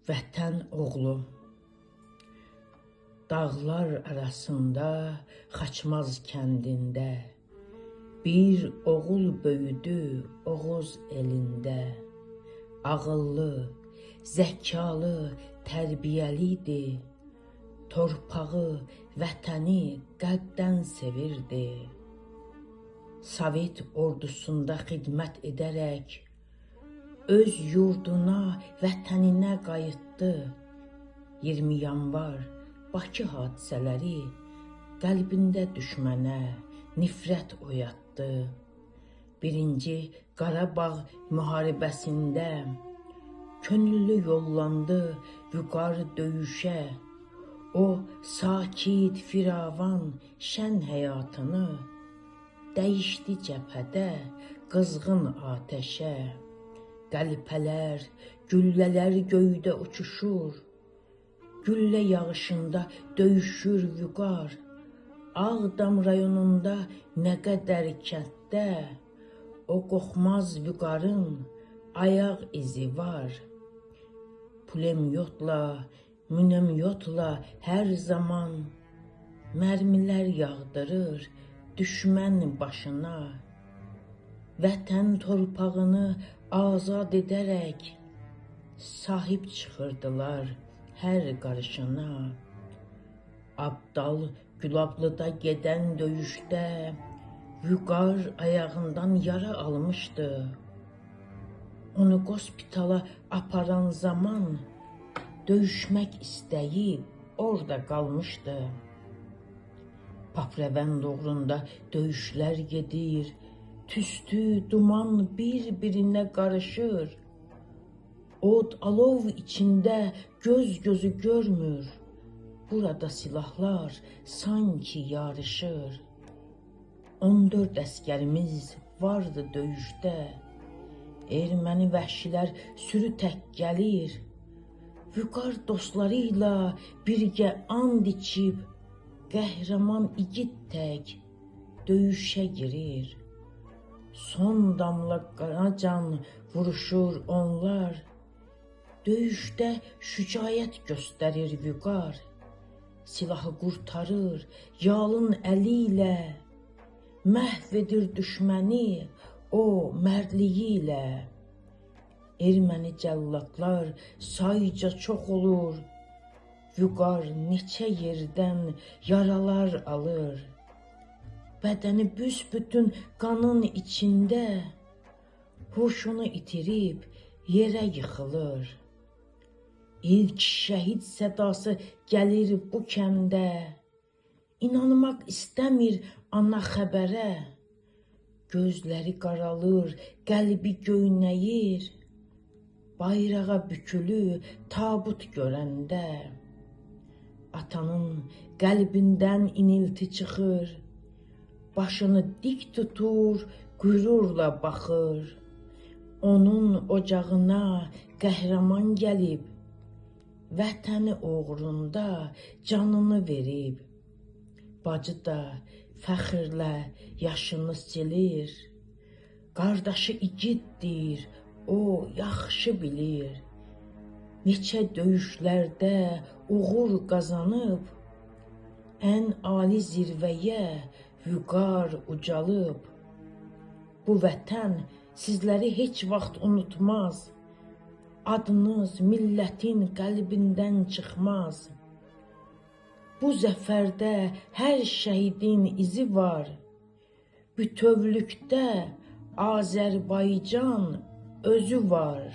Vətən oğlu. Dağlar arasında, Xaçmaz kəndində bir oğul böyüdü Oğuz elində. Ağıllı, zəkalı, tərbiyəli idi. Torpağı, vətəni qəlbdən sevirdi. Sovet ordusunda xidmət edərək öz yurduna, vətəninə qayıtdı. 20 yanvar Bakı hadisələri qəlbində düşmənə nifrət oyatdı. Birinci Qarabağ müharibəsində könüllü yollandı Vüqar döyüşə. O sakit, firavan, şən həyatını dəyişdi cəbhədə qızğın atəşə. Qəlpələr, güllələr göydə uçuşur. Güllə yağışında döyüşür Vüqar. Ağdam rayonunda nə qədər kənddə o qorxmaz Vüqarın ayaq izi var. Pulemyotla, münemyotla hər zaman mərmilər yağdırır düşmən başına. Vətən torpağını azad edərək sahib çıxırdılar hər qarışına. Abdal Gülablıda gedən döyüşdə Vüqar ayağından yara almışdı. Onu hospitala aparan zaman döyüşmək istəyib orada qalmışdı. Paprəvənd uğrunda döyüşlər gedir, tüstü, duman bir-birinə qarışır. Od, alov içində göz gözü görmür. Burada silahlar sanki yarışır. 14 əskərimiz vardı döyüşdə. Erməni vəhşilər sürü tək gəlir. Vüqar dostları ilə birgə and içib, qəhrəman igid tək döyüşə girir. Son damla qana can vuruşur onlar. Döyüşdə şücaət göstərir Vüqar. Silahı qurtarır yalın əli ilə. Məhv edir düşməni o mərdliyi ilə. Erməni cəlladlar sayca çox olur. Vüqar neçə yerdən yaralar alır. Bədəni büsbütün qanın içində, huşunu itirib yerə yıxılır. İlk şəhid sədası gəlir bu kəndə. İnanmaq istəmir ana xəbərə. Gözləri qaralır, qəlbi göynəyir. Bayrağa bükülü tabut görəndə. Atanın qəlbindən inilti çıxır. Başını dik tutur, qürurla baxır. Onun ocağına qəhrəman gəlib, vətəni uğrunda canını verib. Bacı da fəxrlə yaşını silir. Qardaşı igiddir, o yaxşı bilir. Neçə döyüşlərdə uğur qazanıb, ən ali zirvəyə Vüqar ucalıb. Bu vətən sizləri heç vaxt unutmaz. Adınız millətin qəlbindən çıxmaz. Bu zəfərdə hər şəhidin izi var. Bütövlükdə Azərbaycan özü var.